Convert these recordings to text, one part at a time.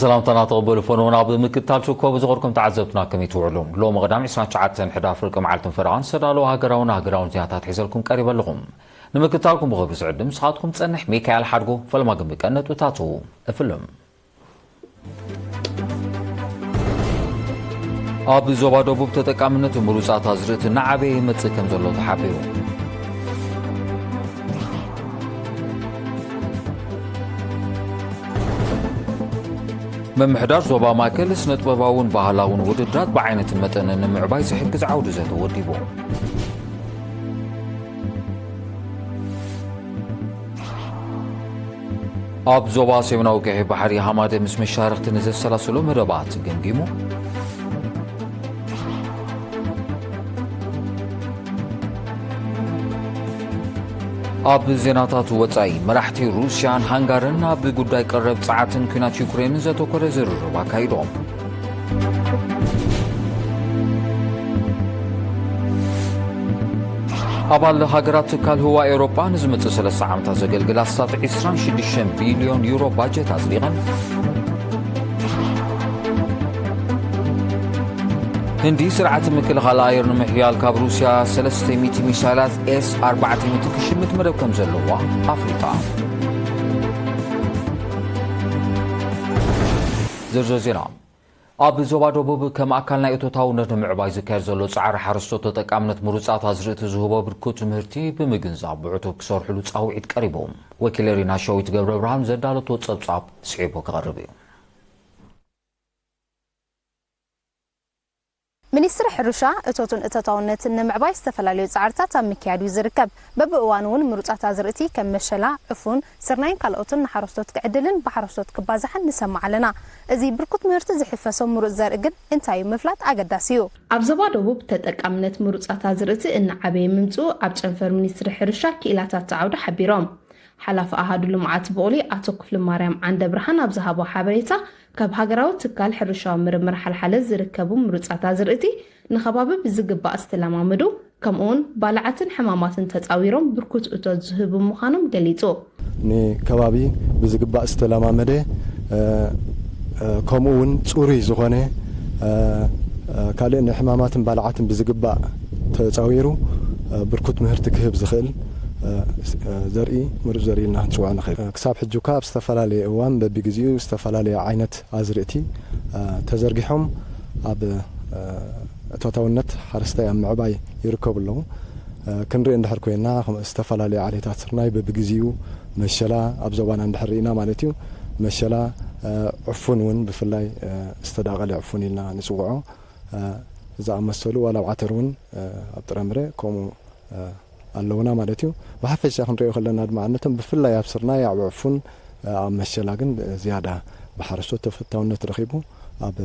ሰላምታና ተቐበሉ ፈነውና። ኣብ ምክትታል ሸኮብ ዝኸርኩም ተዓዘብትና ከመይ ትውዕሉ? ሎሚ ቀዳም ዕስራን ትሽዓተን ሕዳር ፍርቂ መዓልትን ፈረቓን ዝተዳለወ ሃገራውን ሃገራውን ዜናታት ሒዘልኩም ቀሪበ ኣለኹም። ንምክትታልኩም ብኽብሪ ዝዕድም ንስኻትኩም ጸንሕ ሚካኤል ሓድጉ። ፈለማ ግን ብቀን ነጥብታቱ እፍልም። ኣብ ዞባ ደቡብ ተጠቃምነት ምሩጻት ኣዝርእቲ እናዓበየ ይመጽእ ከም ዘሎ ተሓቢሩ። ምምሕዳር ዞባ ማእከል ስነ ጥበባውን ባህላውን ውድድራት ብዓይነትን መጠንን ንምዕባይ ዝሕግዝ ዓውዲ ዘተ ወዲቡ። ኣብ ዞባ ሰሜናዊ ቀይሕ ባሕሪ ሃማደ ምስ መሻርኽቲ ንዘሰላስሎ መደባት ገምጊሙ። ኣብ ዜናታት ወጻኢ፣ መራሕቲ ሩስያን ሃንጋርን ኣብ ጉዳይ ቀረብ ጸዓትን ኲናት ዩክሬንን ዘተኮረ ዝርርብ ኣካይዶም። ኣባል ሃገራት ትካል ህዋ ኤውሮጳ ንዝመጽእ ሰለስተ ዓመታት ዘገልግል ኣስታት ዕስራን ሽዱሽተን ቢልዮን ዩሮ ባጀት ኣጽዲቐን። ህንዲ ስርዓት ምክልኻል ኣየር ንምሕያል ካብ ሩስያ ሰለስተ ሚእቲ ሚሳይላት ኤስ ኣርባዕተ ሚእቲ ክሽምት መደብ ከም ዘለዋ ኣፍሊጣ። ዝርዝር ዜና። ኣብ ዞባ ደቡብ ከም ኣካል ናይ እቶታውነት ንምዕባይ ዝካየድ ዘሎ ጻዕሪ ሓረስቶት ተጠቃምነት ምሩጻት ኣዝርእቲ ዝህቦ ብርኩ ትምህርቲ ብምግንዛብ ብዕቱብ ክሰርሕሉ ጻውዒት ቀሪቡ። ወኪል ሪና ሸዊት ገብረ ብርሃን ዘዳለቶ ጸብጻብ ስዒቡ ክቐርብ እዩ። ሚኒስትሪ ሕርሻ እቶትን እቶታውነትን ንምዕባይ ዝተፈላለዩ ጻዕርታት ኣብ ምክያድ እዩ ዝርከብ። በብእዋኑ እውን ምሩጻት ኣዝርእቲ ከም መሸላ፣ ዕፉን፣ ስርናይን ካልኦትን ንሓረስቶት ክዕድልን ብሓረስቶት ክባዛሕን ንሰምዕ ኣለና። እዚ ብርኩት ምህርቲ ዝሕፈሶ ምሩጽ ዘርኢ ግን እንታይ እዩ ምፍላጥ ኣገዳሲ እዩ። ኣብ ዞባ ደቡብ ተጠቃምነት ምሩጻት ኣዝርእቲ እናዓበየ ምምጽኡ ኣብ ጨንፈር ሚኒስትሪ ሕርሻ ክኢላታት ዓውዲ ሓቢሮም። ሓላፊ ኣሃዱ ልምዓት ብቑሊ ኣቶ ክፍለማርያም ዓንደብርሃን ኣብ ዝሃቦ ሓበሬታ፣ ካብ ሃገራዊ ትካል ሕርሻዊ ምርምር ሓልሓለ ዝርከቡ ምሩጻት ኣዝርእቲ ንኸባቢ ብዝግባእ ዝተለማመዱ፣ ከምኡውን ባልዓትን ሕማማትን ተጻዊሮም ብርኩት እቶት ዝህቡ ምዃኖም ገሊጹ። ንከባቢ ብዝግባእ ዝተለማመደ፣ ከምኡ እውን ጽሩይ ዝኾነ፣ ካልእ ንሕማማትን ባልዓትን ብዝግባእ ተጻዊሩ ብርኩት ምህርቲ ክህብ ዝኽእል ዘርኢ፣ ምሩጽ ዘርኢ ኢልና ክንጽውዖ ንኽእል። ክሳብ ሕጂ እኳ ኣብ ዝተፈላለየ እዋን በብግዜኡ ዝተፈላለየ ዓይነት ኣዝርእቲ ተዘርጊሖም ኣብ እቶታውነት ሓረስታይ ኣብ ምዕባይ ይርከቡ ኣለዉ። ክንርኢ እንድሕር ኮይና፣ ዝተፈላለዩ ዓሌታት ስርናይ በብግዜኡ፣ መሸላ ኣብ ዞባና እንድሕር ርኢና ማለት እዩ፣ መሸላ፣ ዕፉን እውን ብፍላይ ዝተዳቐለ ዕፉን ኢልና ንፅውዖ ዝኣመሰሉ፣ ዋላ ኣብ ዓተር እውን ኣብ ጥረምረ ከምኡ ኣለውና ማለት እዩ። ብሓፈሻ ክንሪኦ ከለና ድማ ኣብነቶም ብፍላይ ኣብ ስርናይ፣ ኣብ ዕፉን፣ ኣብ መሸላ ግን ዝያዳ ብሓረስቶት ተፈታውነት ረኺቡ ኣብ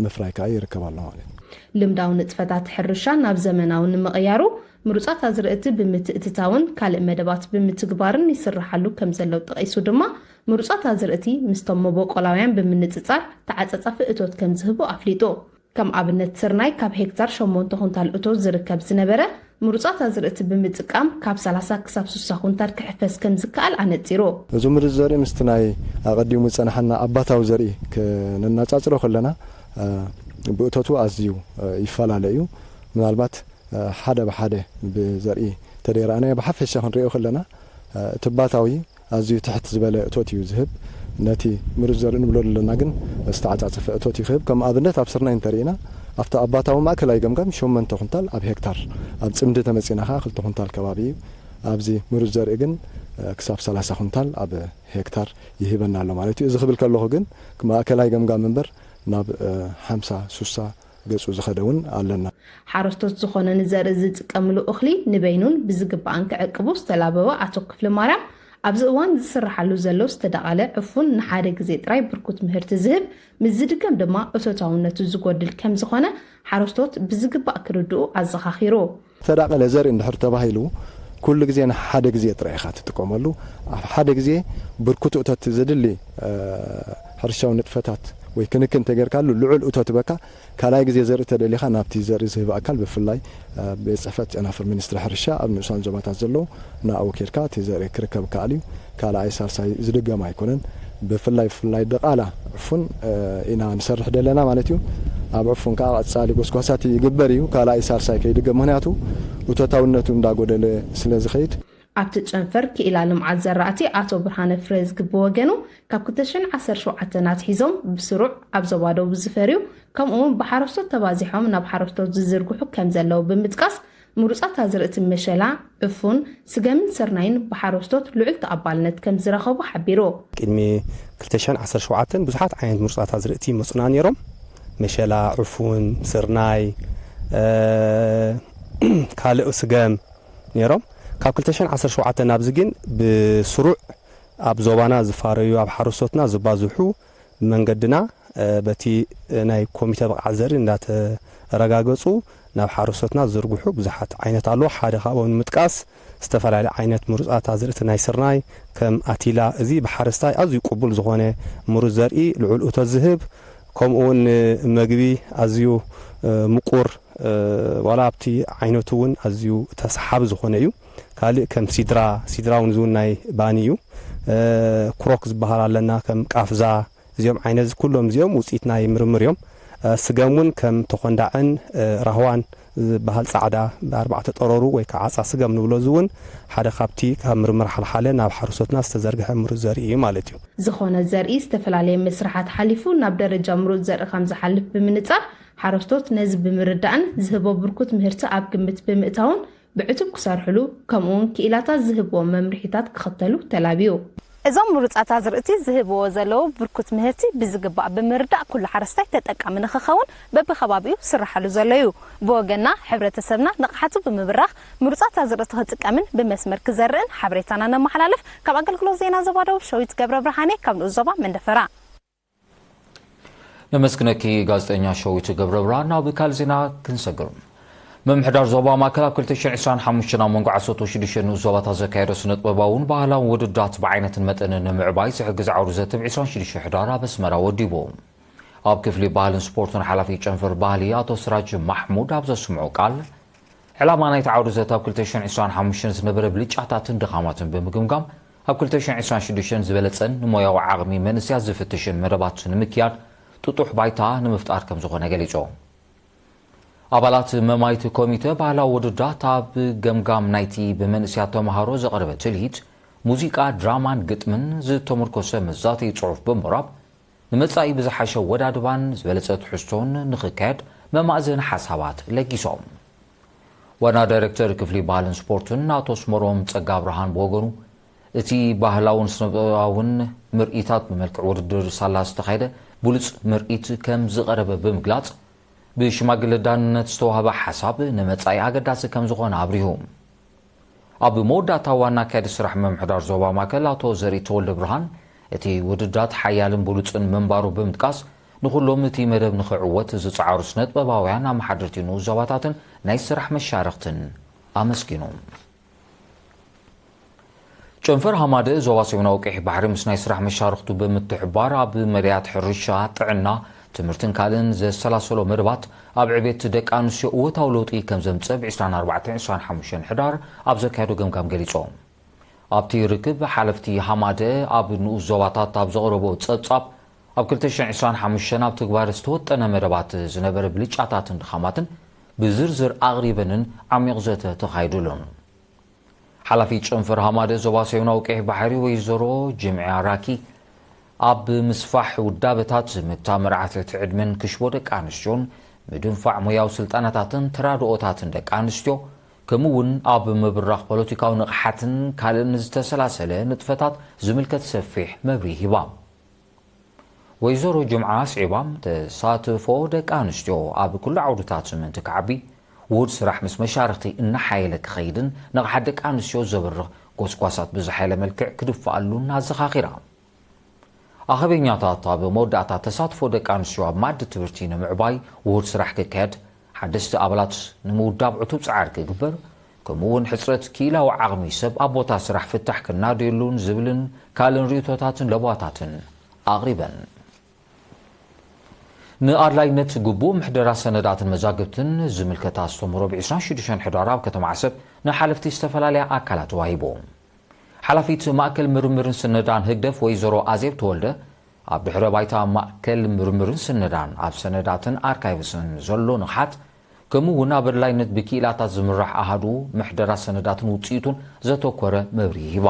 ምፍራይ ከዓ ይርከብ ኣሎ ማለት እዩ። ልምዳዊ ንጥፈታት ሕርሻ ናብ ዘመናዊ ንምቕያሩ ምሩፃት ኣዝርእቲ ብምትእትታውን ካልእ መደባት ብምትግባርን ይስርሓሉ ከምዘለው ጠቒሱ ድማ ምሩፃት ኣዝርእቲ ምስቶም መበቆላውያን ብምንፅፃር ተዓፃፃፊ እቶት ከምዝህቡ ኣፍሊጡ። ከም ኣብነት ስርናይ ካብ ሄክታር ሸሞንተ ኩንታል እቶት ዝርከብ ዝነበረ ምሩፃት ኣዝርእቲ ብምጥቃም ካብ ሰላሳ ክሳብ ስሳ ኩንታል ክሕፈስ ከምዝከኣል ኣነፂሩ። እዚ ምሩፅ ዘርኢ ምስቲ ናይ ኣቐዲሙ ዝፀናሓና ኣባታዊ ዘርኢ ክነነፃፅሮ ከለና ብእቶቱ ኣዝዩ ይፈላለ እዩ። ምናልባት ሓደ ብሓደ ብዘርኢ ተደይረኣናዮ ብሓፈሻ ክንሪኦ ከለና እቲ ኣባታዊ ኣዝዩ ትሕት ዝበለ እቶት እዩ ዝህብ። ነቲ ምሩፅ ዘርኢ ንብሎ ዘለና ግን ዝተዓፃፀፈ እቶት እዩ ክህብ። ከም ኣብነት ኣብ ስርናይ እንተርኢና ኣብቲ ኣባታዊ ማእከላይ ገምጋም ሸሞንተ ኩንታል ኣብ ሄክታር፣ ኣብ ፅምዲ ተመፂና ከዓ ክልተ ኩንታል ከባቢ እዩ። ኣብዚ ምሩፅ ዘርኢ ግን ክሳብ ሰላሳ ኩንታል ኣብ ሄክታር ይህበና ኣሎ ማለት እዩ። እዚ ክብል ከለኹ ግን ማእከላይ ገምጋም እምበር ናብ ሓምሳ ሱሳ ገፁ ዝኸደ እውን ኣለና። ሓረስቶት ዝኾነ ንዘርኢ ዝጥቀምሉ እኽሊ ንበይኑን ብዝግባእን ክዕቅቡ ዝተላበወ ኣቶ ክፍለማርያም፣ ኣብዚ እዋን ዝስርሓሉ ዘሎ ዝተዳቐለ ዕፉን ንሓደ ግዜ ጥራይ ብርኩት ምህርቲ ዝህብ፣ ምስ ዝድገም ድማ እቶታውነቱ ዝጎድል ከምዝኾነ ሓረስቶት ብዝግባእ ክርድኡ ኣዘኻኺሩ። ዝተዳቐለ ዘርኢ እንድሕር ተባሂሉ ኩሉ ግዜ ንሓደ ግዜ ጥራይ ኢኻ ትጥቀመሉ። ኣብ ሓደ ግዜ ብርኩት እቶት ዘድሊ ሕርሻዊ ንጥፈታት ወይ ክንክን እንተጌርካሉ ልዑል እቶት ይበካ። ካልኣይ ግዜ ዘርኢ ተደሊኻ ናብቲ ዘርኢ ዝህብ ኣካል ብፍላይ ቤት ፅሕፈት ጨናፍር ሚኒስትሪ ሕርሻ ኣብ ንኡሳን ዞባታት ዘለዉ ናብኡ ኬድካ እቲ ዘርኢ ክርከብ ከኣል እዩ። ካልኣይ ሳልሳይ ዝድገም ኣይኮነን። ብፍላይ ብፍላይ ድቓላ ዕፉን ኢና ንሰርሕ ዘለና ማለት እዩ። ኣብ ዕፉን ከዓ ቀፃሊ ጎስጓሳት ይግበር እዩ፣ ካልኣይ ሳልሳይ ከይድገም፣ ምክንያቱ እቶታውነቱ እንዳጎደለ ስለ ዝኸይድ። ኣብቲ ጨንፈር ክኢላ ልምዓት ዘራእቲ ኣቶ ብርሃነ ፍሬዝጊ ብወገኑ፣ ካብ ክልተ ሽሕን ዓሰርተ ሸውዓተን ኣትሒዞም ብስሩዕ ኣብ ዞባ ደቡብ ዝፈርዩ፣ ከምኡውን ብሓረስቶት ተባዚሖም ናብ ሓረስቶት ዝዝርግሑ ከም ዘለዉ ብምጥቃስ፣ ምሩፃት ኣዝርእቲ መሸላ፣ ዕፉን፣ ስገምን ስርናይን ብሓረስቶት ልዑል ተቐባልነት ከም ዝረኸቡ ሓቢሩ። ቅድሚ ክልተ ሽሕን ዓሰርተ ሸውዓተን ብዙሓት ዓይነት ምሩፃት ኣዝርእቲ ይመፁና ነይሮም። መሸላ፣ ዕፉን፣ ስርናይ፣ ካልእ ስገም ነይሮም። ካብ ክልተ ሽሕን ዓሰርተ ሸውዓተን ናብዚ ግን ብስሩዕ ኣብ ዞባና ዝፋረዩ፣ ኣብ ሓረስቶትና ዝባዝሑ፣ ብመንገድና በቲ ናይ ኮሚተ ብቕዓት ዘርኢ እንዳተረጋገፁ ናብ ሓረስቶትና ዝዝርግሑ ብዙሓት ዓይነት ኣለዉ። ሓደ ካብኦም ንምጥቃስ፣ ዝተፈላለዩ ዓይነት ምሩፃት ኣዝርእቲ ናይ ስርናይ ከም ኣቲላ፣ እዚ ብሓረስታይ ኣዝዩ ቅቡል ዝኾነ ምሩፅ ዘርኢ፣ ልዑል እቶት ዝህብ፣ ከምኡ እውን ንምግቢ ኣዝዩ ምቁር፣ ዋላ ኣብቲ ዓይነቱ እውን ኣዝዩ ተሰሓቢ ዝኾነ እዩ። ካልእ ከም ሲድራ፣ ሲድራ እውን እዚ እውን ናይ ባኒ እዩ። ክሮክ ዝበሃል ኣለና፣ ከም ቃፍዛ፣ እዚኦም ዓይነት ኩሎም እዚኦም ውፅኢት ናይ ምርምር እዮም። ስገም እውን ከም ተኾንዳዕን ራህዋን ዝበሃል ፃዕዳ ብኣርባዕተ ጠረሩ ወይ ከዓ ዓፃ ስገም ንብሎ፣ እዚ እውን ሓደ ካብቲ ካብ ምርምር ሓልሓለ ናብ ሓረስቶትና ዝተዘርግሐ ምሩፅ ዘርኢ እዩ ማለት እዩ። ዝኾነ ዘርኢ ዝተፈላለየ መስርሓት ሓሊፉ ናብ ደረጃ ምሩፅ ዘርኢ ከም ዝሓልፍ ብምንፃር፣ ሓረስቶት ነዚ ብምርዳእን ዝህቦ ብርኩት ምህርቲ ኣብ ግምት ብምእታውን ብዕቱብ ክሰርሕሉ፣ ከምኡውን ክኢላታት ዝህብዎም መምርሒታት ክኽተሉ ተላብዩ። እዞም ምሩፃት ኣዝርእቲ ዝህብዎ ዘለዉ ብርኩት ምህርቲ ብዝግባእ ብምርዳእ፣ ኩሉ ሓረስታይ ተጠቃሚ ንኽኸውን በብኸባቢኡ ዝስርሓሉ ዘሎ እዩ። ብወገንና፣ ሕብረተሰብና ንቕሓቱ ብምብራኽ፣ ምሩፃት ኣዝርእቲ ክጥቀምን ብመስመር ክዘርእን ሓበሬታና ነመሓላልፍ። ካብ ኣገልግሎት ዜና ዞባ ደቡብ፣ ሸዊት ገብረ ብርሃኔ ካብ ንኡስ ዞባ መንደፈራ። ነመስግነኪ ጋዜጠኛ ሸዊት ገብረ ብርሃን። ናብ ካልእ ዜና ክንሰግር። ምምሕዳር ዞባ ማእከል ኣብ ክልተ ሽሕን ዕስራን ሓሙሽተን ኣብ መንጎ ዓሰርተ ሽዱሽተ ንኡስ ዞባታት ዘካየዶ ስነ ጥበባውን ባህላውን ውድድራት ብዓይነትን መጠንን ንምዕባይ ዝሕግዝ ዓውዲ ዘትብ ዕስራን ሽዱሽተ ሕዳር ኣብ ኣስመራ ወዲቡ። ኣብ ክፍሊ ባህልን ስፖርትን ሓላፊ ጨንፈር ባህሊ ኣቶ ስራጅ ማሕሙድ ኣብ ዘስምዖ ቃል፣ ዕላማ ናይቲ ዓውዲ ዘተ ኣብ ክልተ ሽሕን ዕስራን ሓሙሽተን ዝነበረ ብልጫታትን ድኻማትን ብምግምጋም፣ ኣብ ክልተ ሽሕን ዕስራን ሽዱሽተን ዝበለጸን ንሞያዊ ዓቕሚ መንእሰያት ዝፍትሽን መደባት ንምክያድ ጥጡሕ ባይታ ንምፍጣር ከም ዝኾነ ገሊጹ። ኣባላት መማይቲ ኮሚተ ባህላዊ ውድድራት ኣብ ገምጋም ናይቲ ብመንእሰያት ተመሃሮ ዝቐረበ ትልሂት፣ ሙዚቃ፣ ድራማን ግጥምን ዝተመርኮሰ መዛተዪ ጽሑፍ ብምቕራብ፣ ንመጻኢ ብዝሓሸ ወዳድባን ዝበለጸ ትሕዝቶን ንኽካየድ መማእዘኒ ሓሳባት ለጊሶም። ዋና ዳይሬክተር ክፍሊ ባህልን ስፖርትን ኣቶ ኣስመሮም ጸጋብርሃን ብወገኑ፣ እቲ ባህላውን ስነጥበባውን ምርኢታት ብመልክዕ ውድድር ሳላ ዝተኻየደ ብሉጽ ምርኢት ከም ዝቐረበ ብምግላጽ፣ ብሽማግለ ዳንነት ዝተዋህበ ሓሳብ ንመጻኢ ኣገዳሲ ከም ዝኾነ ኣብሪሁ። ኣብ መወዳእታ ዋና ኣካያዲ ስራሕ ምምሕዳር ዞባ ማእከል ኣቶ ዘርኢ ተወልደ ብርሃን፣ እቲ ውድድራት ሓያልን ብሉጽን ምንባሩ ብምጥቃስ፣ ንኹሎም እቲ መደብ ንኽዕወት ዝጸዓሩ ስነ ጥበባውያን ኣመሓደርቲ ንኡስ ዞባታትን ናይ ስራሕ መሻርኽትን ኣመስጊኑ። ጨንፈር ሃማደ ዞባ ሰሜናዊ ቀይሕ ባሕሪ ምስ ናይ ስራሕ መሻርኽቱ ብምትሕባር ኣብ መዳያት ሕርሻ፣ ጥዕና፣ ትምህርትን ካልእን ዘሰላሰሎ መደባት ኣብ ዕቤት ደቂ ኣንስትዮ እወታዊ ለውጢ ከም ዘምጽእ ብ ዕስራን ኣርባዕተን ዕስራን ሓሙሽተን ሕዳር ኣብ ዘካየዶ ገምጋም ገሊጾም። ኣብቲ ርክብ ሓለፍቲ ሃማደ ኣብ ንኡስ ዞባታት ኣብ ዘቕረቦ ጸብጻብ ኣብ ክልተ ሽሕን ዕስራን ሓሙሽተን ኣብ ትግባር ዝተወጠነ መደባት ዝነበረ ብልጫታትን ድኻማትን ብዝርዝር ኣቕሪበንን ዓሚቕ ዘተ ተኻይዱሉን። ሓላፊ ጨንፈር ሃማደ ዞባ ሰሜናዊ ቀይሕ ባሕሪ ወይዘሮ ጅምዕያ ራኪ ኣብ ምስፋሕ ውዳበታት ምታ መርዓት እቲ ዕድመን ክሽቦ ደቂ ኣንስትዮን ምድንፋዕ ሞያዊ ስልጠናታትን ተራድኦታትን ደቂ ኣንስትዮ ከምኡ እውን ኣብ ምብራኽ ፖለቲካዊ ንቕሓትን ካልእን ዝተሰላሰለ ንጥፈታት ዝምልከት ሰፊሕ መብርሂ ሂባ። ወይዘሮ ጅምዓ ኣስዒባ፣ ተሳትፎ ደቂ ኣንስትዮ ኣብ ኩሉ ዓውድታት ምእንቲ ክዓቢ፣ ውሁድ ስራሕ ምስ መሻርኽቲ እናሓየለ ክኸይድን ንቕሓት ደቂ ኣንስትዮ ዘብርኽ ጎስጓሳት ብዝሓየለ መልክዕ ክድፋኣሉን ኣዘኻኺራ። ኣኸበኛታት ኣብ መወዳእታ ተሳትፎ ደቂ ኣንስትዮ ኣብ መኣዲ ትምህርቲ ንምዕባይ ውሁድ ስራሕ ክካየድ፣ ሓደስቲ ኣባላት ንምውዳብ ዕቱብ ጻዕሪ ክግበር፣ ከምኡ እውን ሕጽረት ክኢላዊ ዓቕሚ ሰብ ኣብ ቦታ ስራሕ ፍታሕ ክናደየሉን ዝብልን ካልእን ርእይቶታትን ለበዋታትን ኣቕሪበን። ንኣድላይነት ግቡእ ምሕደራ ሰነዳትን መዛግብትን ዝምልከት ኣስተምህሮ ብ ዕስራን ሽዱሽተን ሕዳር ኣብ ከተማ ዓሰብ ንሓለፍቲ ዝተፈላለያ ኣካላት ተዋሂቡ። ሓላፊት ማእከል ምርምርን ስነዳን ህግደፍ ወይዘሮ ኣዜብ ተወልደ፣ ኣብ ድሕረ ባይታ ማእከል ምርምርን ስነዳን ኣብ ሰነዳትን ኣርካይቭስን ዘሎ ንቕሓት፣ ከምኡ እውን ኣብ ኣድላይነት ብክኢላታት ዝምራሕ ኣሃዱ ምሕደራ ሰነዳትን ውጽኢቱን ዘተኮረ መብርሂ ሂባ።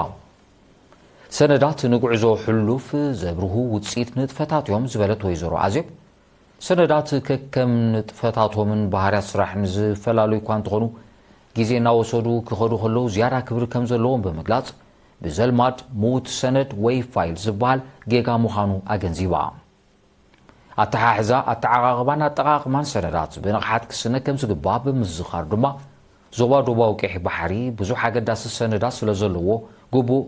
ሰነዳት ንጉዕዞ ሕሉፍ ዘብርሁ ውጽኢት ንጥፈታት እዮም ዝበለት ወይዘሮ ኣዜብ፣ ሰነዳት ከከም ንጥፈታቶምን ባህርያት ስራሕን ዝፈላለዩ እኳ እንተኾኑ፣ ግዜ እናወሰዱ ክኸዱ ከለዉ ዝያዳ ክብሪ ከም ዘለዎም ብምግላጽ፣ ብዘልማድ ምዉት ሰነድ ወይ ፋይል ዝበሃል ጌጋ ምዃኑ ኣገንዚባ። ኣተሓሕዛ፣ ኣተዓቓቕባን ኣጠቓቕማን ሰነዳት ብንቕሓት ክስነ ከም ዝግባእ ብምዝኻር ድማ፣ ዞባ ደቡባዊ ቀይሕ ባሕሪ ብዙሕ ኣገዳሲ ሰነዳት ስለ ዘለዎ፣ ግቡእ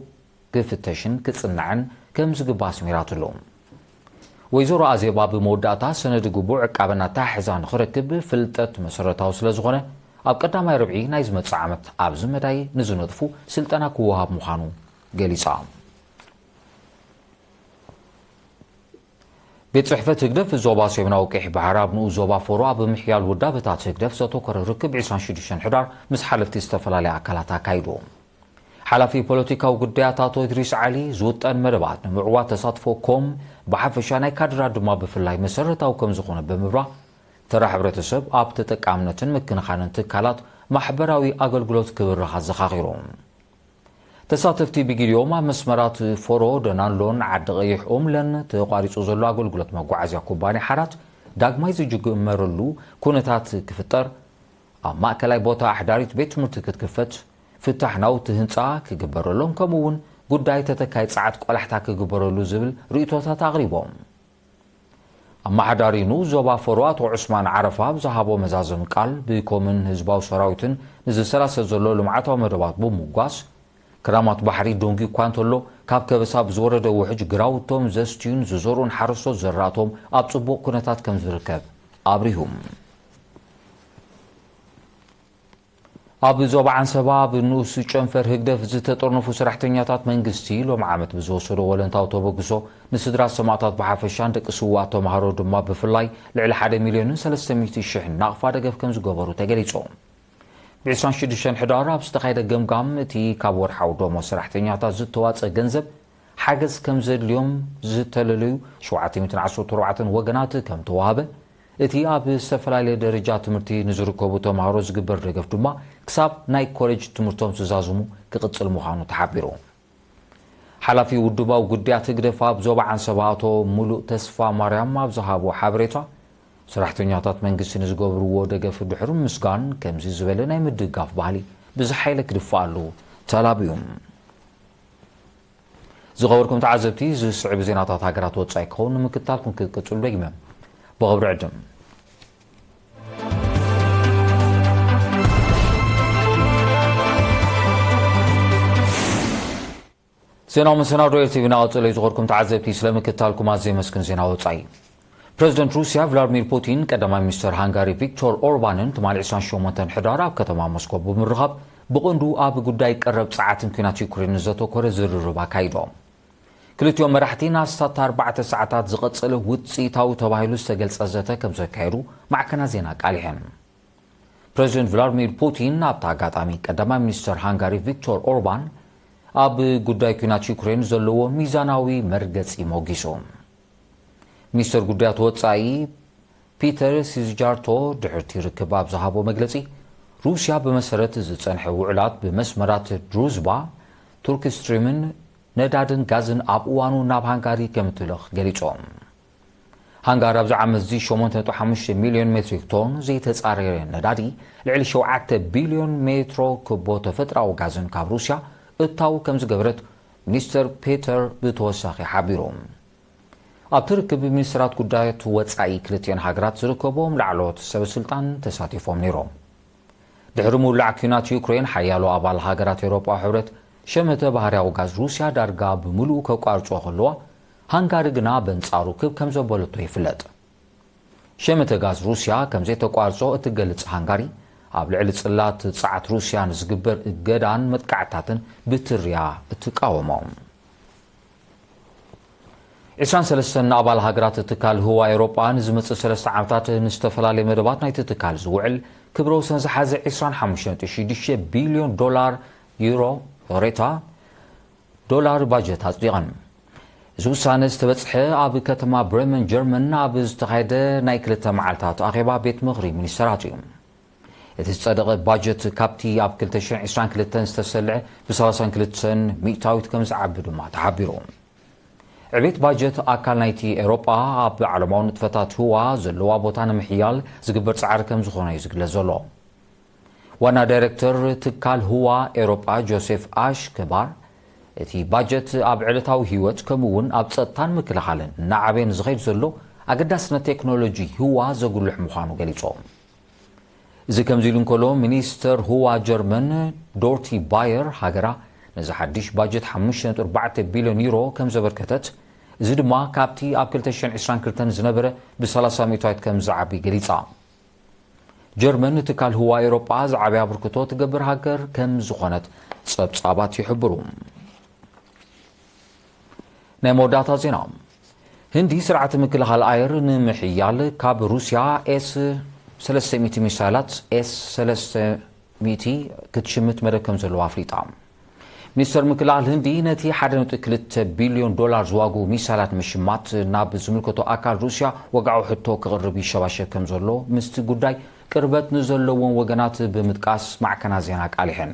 ክፍተሽን ክጽናዕን ከም ዝግባእ ኣስሚራትሉ። ወይዘሮ ኣዜባ፣ ብመወዳእታ ሰነድ ግቡእ ዕቃበን ኣተሓሕዛ ንኽረክብ ፍልጠት መሰረታዊ ስለ ዝኾነ፣ ኣብ ቀዳማይ ርብዒ ናይ ዝመጽእ ዓመት ኣብዚ መዳይ ንዝነጥፉ ስልጠና ክወሃብ ምዃኑ ገሊጻ። ቤት ጽሕፈት ህግደፍ ዞባ ሰሜናዊ ቀይሕ ባሕሪ ኣብ ንኡስ ዞባ ፎሮ ኣብ ምሕያል ውዳበታት ህግደፍ ዘተኮረ ርክብ ዕስራን ሽዱሽተን ሕዳር ምስ ሓለፍቲ ዝተፈላለያ ኣካላት ኣካይዱ። ሓላፊ ፖለቲካዊ ጉዳያት ኣቶ እድሪስ ዓሊ፣ ዝውጠን መደባት ንምዕዋት ተሳትፎ ኮም ብሓፈሻ ናይ ካድራት ድማ ብፍላይ መሰረታዊ ከም ዝኾነ ብምብራህ፣ ተራ ሕብረተሰብ ኣብ ተጠቃምነትን ምክንኻንን ትካላት ማሕበራዊ ኣገልግሎት ክብርኽ ኣዘኻኺሩ። ተሳተፍቲ ብጊዲኦም ኣብ መስመራት ፎሮ፣ ደናንሎን ዓዲ ቀይሕ ኦምላን ተቋሪጹ ዘሎ ኣገልግሎት መጓዓዝያ ኩባንያ ሓራት ዳግማይ ዝጅመረሉ ኩነታት ክፍጠር፣ ኣብ ማእከላይ ቦታ ኣሕዳሪት ቤት ትምህርቲ ክትክፈት፣ ፍታሕ ናውቲ ህንጻ ክግበረሎም፣ ከምኡ እውን ጉዳይ ተተካይ ጸዓት ቆላሕታ ክግበረሉ ዝብል ርእይቶታት ኣቕሪቦም። ኣመሓዳሪ ንኡስ ዞባ ፎሮ ኣቶ ዑስማን ዓረፋ ኣብ ዝሃቦ መዛዘሚ ቃል፣ ብኮምን ህዝባዊ ሰራዊትን ንዝሰላሰል ዘሎ ልምዓታዊ መደባት ብምጉጓስ፣ ክራማት ባሕሪ ደንጉዩ እኳ እንተሎ፣ ካብ ከበሳ ብዝወረደ ውሕጅ ግራውቶም ዘስትዩን ዝዘርኡን ሓረስቶት ዘራእቶም ኣብ ጽቡቕ ኩነታት ከም ዝርከብ ኣብሪሁ። ኣብ ዞባ ዓንሰባ፣ ኣብ ንኡስ ጨንፈር ህግደፍ ዝተጠርነፉ ሰራሕተኛታት መንግስቲ፣ ሎም ዓመት ብዝወሰዶ ወለንታዊ ተበግሶ፣ ንስድራ ሰማእታት ብሓፈሻን ደቂ ስዉኣት ተምሃሮ ድማ ብፍላይ፣ ልዕሊ ሓደ ሚልዮንን ሰለስተ ሚእቲ ሽሕን ናቕፋ ደገፍ ከም ዝገበሩ ተገሊጹ። ብ ዕስራን ሽዱሽተን ሕዳር ኣብ ዝተኻየደ ገምጋም፣ እቲ ካብ ወርሓዊ ደሞዝ ሰራሕተኛታት ዝተዋጸ ገንዘብ፣ ሓገዝ ከም ዘድልዮም ዝተለለዩ ሸውዓተ ሚእትን ዓሰርተ ኣርባዕተን ወገናት ከም ተዋህበ፣ እቲ ኣብ ዝተፈላለየ ደረጃ ትምህርቲ ንዝርከቡ ተምሃሮ ዝግበር ደገፍ ድማ ክሳብ ናይ ኮሌጅ ትምህርቶም ዝዛዝሙ ክቕጽል ምዃኑ ተሓቢሩ። ሓላፊ ውድባዊ ጉዳያት ህግደፍ ኣብ ዞባ ዓንሰባ ኣቶ ሙሉእ ተስፋ ማርያም ኣብ ዝሃቦ ሓበሬታ፣ ሰራሕተኛታት መንግስቲ ንዝገብርዎ ደገፍ ድሕሪ ምስጋን፣ ከምዚ ዝበለ ናይ ምድጋፍ ባህሊ ብዝሓይለ ክድፍኣሉ ተላብዩ። ዝኸበርኩም ተዓዘብቲ፣ ዝስዕብ ዜናታት ሃገራት ወጻኢ ክኸውን ንምክትታልኩም ክትቅጽሉ ደጊመ ብኽብሪ ዕድም። ዜናዊ መሰናዶ ኤርቲቪ እናቐጸለ እዩ። ዝኸበርኩም ተዓዘብቲ፣ ስለ ምክትታልኩም ኣዝየ የመስግን። ዜና ወጻኢ። ፕረዚደንት ሩስያ ቭላድሚር ፑቲን ቀዳማይ ሚኒስተር ሃንጋሪ ቪክቶር ኦርባንን ትማሊ ዕስራን ሸሞንተን ሕዳር ኣብ ከተማ ሞስኮ ብምርኻብ፣ ብቐንዱ ኣብ ጉዳይ ቀረብ ጸዓትን ኲናት ዩክሬንን ዘተኮረ ዝርርብ ኣካይዶም። ክልቲኦም መራሕቲ ንኣስታት ኣርባዕተ ሰዓታት ዝቐጸለ ውጽኢታዊ ተባሂሉ ዝተገልጸ ዘተ ከም ዘካየዱ ማዕከናት ዜና ኣቃሊሐን። ፕረዚደንት ቭላድሚር ፑቲን ኣብቲ ኣጋጣሚ ቀዳማይ ሚኒስተር ሃንጋሪ ቪክቶር ኦርባን ኣብ ጉዳይ ኲናት ዩክሬን ዘለዎ ሚዛናዊ መርገጺ ሞጊሱ። ሚኒስተር ጉዳያት ወጻኢ ፒተር ሲዝጃርቶ ድሕርቲ ርክብ ኣብ ዝሃቦ መግለጺ፣ ሩስያ ብመሰረት ዝጸንሐ ውዕላት ብመስመራት ድሩዝባ፣ ቱርክ ስትሪምን ነዳድን ጋዝን ኣብ እዋኑ ናብ ሃንጋሪ ከም እትልእኽ ገሊጾም። ሃንጋሪ ኣብዚ ዓመት እዚ ሸሞንተ ነጥቢ ሓሙሽተ ሚልዮን ሜትሪክ ቶን ዘይተጻረየ ነዳዲ፣ ልዕሊ ሸውዓተ ቢልዮን ሜትሮ ኩቦ ተፈጥራዊ ጋዝን ካብ ሩስያ እታው ከም ዝገበረት ሚኒስተር ፔተር ብተወሳኺ ሓቢሩ። ኣብቲ ርክብ ሚኒስትራት ጉዳያት ወጻኢ ክልቲኤን ሃገራት ዝርከብዎም ላዕለዎት ሰበ ስልጣን ተሳቲፎም ነይሮም። ድሕሪ ምውላዕ ኲናት ዩክሬን፣ ሓያሎ ኣባል ሃገራት ኤውሮጳዊ ሕብረት ሸመተ ባህርያዊ ጋዝ ሩስያ ዳርጋ ብምሉኡ ከቋርጾ ከለዋ፣ ሃንጋሪ ግና በንጻሩ ክብ ከም ዘበለቶ ይፍለጥ። ሸመተ ጋዝ ሩስያ ከም ዘይተቋርጾ እትገልጽ ሃንጋሪ፣ ኣብ ልዕሊ ጽላት ጸዓት ሩስያ ንዝግበር እገዳን መጥቃዕታትን ብትርያ እትቃወሞ። ዕስራን ሰለስተን ኣባል ሃገራት ትካል ህዋ ኤውሮጳ ንዝመጽእ ሰለስተ ዓመታት ንዝተፈላለየ መደባት ናይቲ ትካል ዝውዕል ክብረ ወሰን ዝሓዘ ዕስራን ሓሙሽተን ነጥቢ ሽዱሽተ ቢልዮን ዶላር፣ ዩሮ፣ ሬታ፣ ዶላር ባጀት ኣጽዲቐን። እዚ ውሳነ ዝተበጽሐ ኣብ ከተማ ብሬመን ጀርመን ኣብ ዝተኻየደ ናይ ክልተ መዓልታት ኣኼባ ቤት ምኽሪ ሚኒስተራት እዩ። እቲ ዝጸደቐ ባጀት ካብቲ ኣብ ክልተ ሽሕን ዕስራን ክልተን ዝተሰልዐ ብ ሰላሳን ክልተን ሚእታዊት ከም ዝዓቢ ድማ ተሓቢሩ። ዕቤት ባጀት ኣካል ናይቲ ኤውሮጳ ኣብ ዓለማዊ ንጥፈታት ህዋ ዘለዋ ቦታ ንምሕያል ዝግበር ጻዕሪ ከም ዝኾነ እዩ ዝግለጽ ዘሎ። ዋና ዳይሬክተር ትካል ህዋ ኤውሮጳ ጆሴፍ ኣሽ ክባር፣ እቲ ባጀት ኣብ ዕለታዊ ህይወት ከምኡ እውን ኣብ ጸጥታን ምክልኻልን እናዓበየ ንዝኸይድ ዘሎ ኣገዳስነት ቴክኖሎጂ ህዋ ዘጉልሕ ምዃኑ ገሊጾም። እዚ ከምዚ ኢሉ እንከሎ፣ ሚኒስተር ህዋ ጀርመን ዶርቲ ባየር ሃገራ ነዚ ሓድሽ ባጀት ሓሙሽተ ነጥቢ ኣርባዕተ ቢልዮን ዩሮ ከም ዘበርከተት፣ እዚ ድማ ካብቲ ኣብ ክልተ ሽሕን ዕስራን ክልተን ዝነበረ ብ ሰላሳ ሚእታዊት ከም ዝዓቢ ገሊጻ። ጀርመን ንትካል ህዋ ኤውሮጳ ዝዓበየ ኣበርክቶ ትገብር ሃገር ከም ዝኾነት ጸብጻባት ይሕብሩ። ናይ መወዳእታ ዜና። ህንዲ ስርዓት ምክልኻል ኣየር ንምሕያል ካብ ሩስያ ኤስ ሰለስተ ሚእቲ ሚሳይላት ኤስ ሰለስተ ሚእቲ ክትሽምት መደብ ከም ዘለዋ ኣፍሊጣ። ሚኒስተር ምክልኻል ህንዲ ነቲ ሓደ ነጥቢ ክልተ ቢልዮን ዶላር ዝዋግኡ ሚሳይላት ምሽማት ናብ ዝምልከቶ ኣካል ሩስያ ወግዓዊ ሕቶ ክቕርብ ይሸባሸብ ከም ዘሎ ምስቲ ጉዳይ ቅርበት ንዘለዎም ወገናት ብምጥቃስ ማዕከናት ዜና ኣቃሊሐን።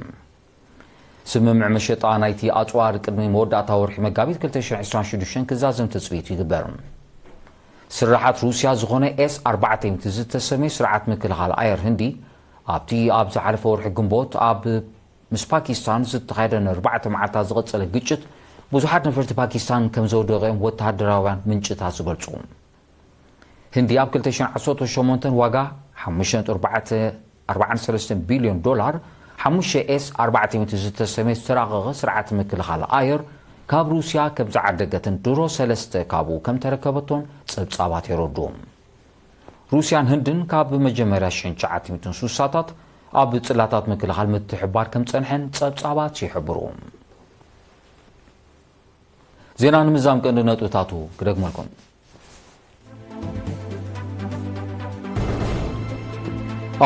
ስምምዕ መሸጣ ናይቲ ኣጽዋር ቅድሚ መወዳእታ ወርሒ መጋቢት ክልተ ሽሕን ዕስራን ሽዱሽተን ክዛዘም ትጽቢት ይግበር። ስርሓት ሩስያ ዝኾነ ኤስ ኣርባዕተ ሚእቲ ዝተሰመየ ስርዓት ምክልኻል ኣየር ህንዲ ኣብቲ ኣብ ዝሓለፈ ወርሒ ግንቦት ኣብ ምስ ፓኪስታን ዝተኻየደ ንኣርባዕተ መዓልታት ዝቐጸለ ግጭት ብዙሓት ነፈርቲ ፓኪስታን ከም ዘውደቐ እዮም ወተሃደራውያን ምንጭታት ዝገልጹ። ህንዲ ኣብ ክልተ ሽሕን ዓሰርተ ሸሞንተን ዋጋ ሓሙሽተ ነጥቢ ኣርባዕተ ኣርባዓን ሰለስተን ቢልዮን ዶላር ሓሙሽተ ኤስ ኣርባዕተ ሚእቲ ዝተሰመየ ዝተራቐቐ ስርዓት ምክልኻል ኣየር ካብ ሩስያ ከም ዝዓደገትን ድሮ ሰለስተ ካብኡ ከም ተረከበቶን ጸብጻባት የረድኡ። ሩስያን ህንድን ካብ መጀመርያ ሽሕን ትሽዓተ ሚእትን ስሳታት ኣብ ጽላታት ምክልኻል ምትሕብባር ከም ጸንሐን ጸብጻባት ይሕብሩ። ዜና ንምዛም ቀንዲ ነጥብታቱ ክደግመልኩም።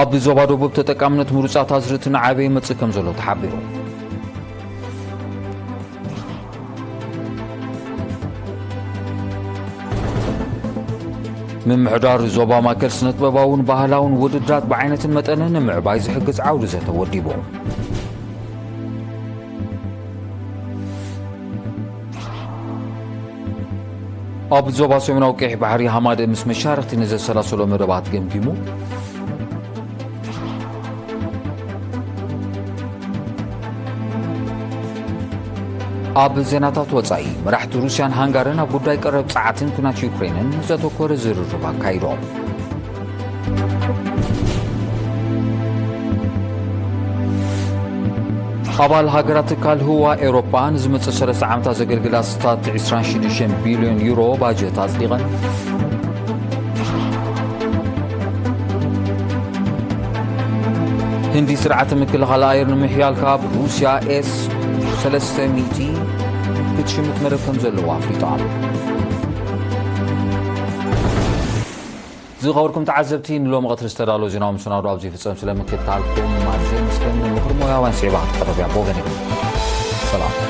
ኣብ ዞባ ደቡብ ተጠቃምነት ምሩጻት ኣዝርእቲ እናዓበየ ይመጽእ ከም ዘሎ ተሓቢሩ። ምምሕዳር ዞባ ማእከል ስነ-ጥበባውን ባህላውን ውድድራት ብዓይነትን መጠንን ንምዕባይ ዝሕግዝ ዓውዲ ዘተ ወዲቡ። ኣብ ዞባ ሰሜናዊ ቀይሕ ባሕሪ ሃማደእ ምስ መሻርኽቲ ንዘሰላሰሎ መደባት ገምጊሙ። ኣብ ዜናታት ወጻኢ፣ መራሕቲ ሩስያን ሃንጋርን ኣብ ጉዳይ ቀረብ ጸዓትን ኲናት ዩክሬንን ዘተኮረ ዝርርብ ኣካይዶም። ኣባል ሃገራት ትካል ህዋ ኤውሮጳ ንዝመጽእ ሰለስተ ዓመታት ዘገልግል ኣስታት ዕስራን ሽዱሽተን ቢልዮን ዩሮ ባጀት ኣጽዲቐን። ህንዲ ስርዓተ ምክልኻል ኣየር ንምሕያል ካብ ሩስያ ኤስ ሰለስተ ሚእቲ ክትሽምት መደብ ከም ዘለዋ ኣፍሊጣ። ዝኸበርኩም ተዓዘብቲ፣ ንሎሚ ቀትሪ ዝተዳለወ ዜናዊ መሰናዶ ኣብዚ ይፍጸም። ስለ ምክትታልኩም ኣዝየ የመስግን። ምኽሪ ሞያውያን ስዒባ ክትቀርብ እያ። ብወገነይ ሰላም።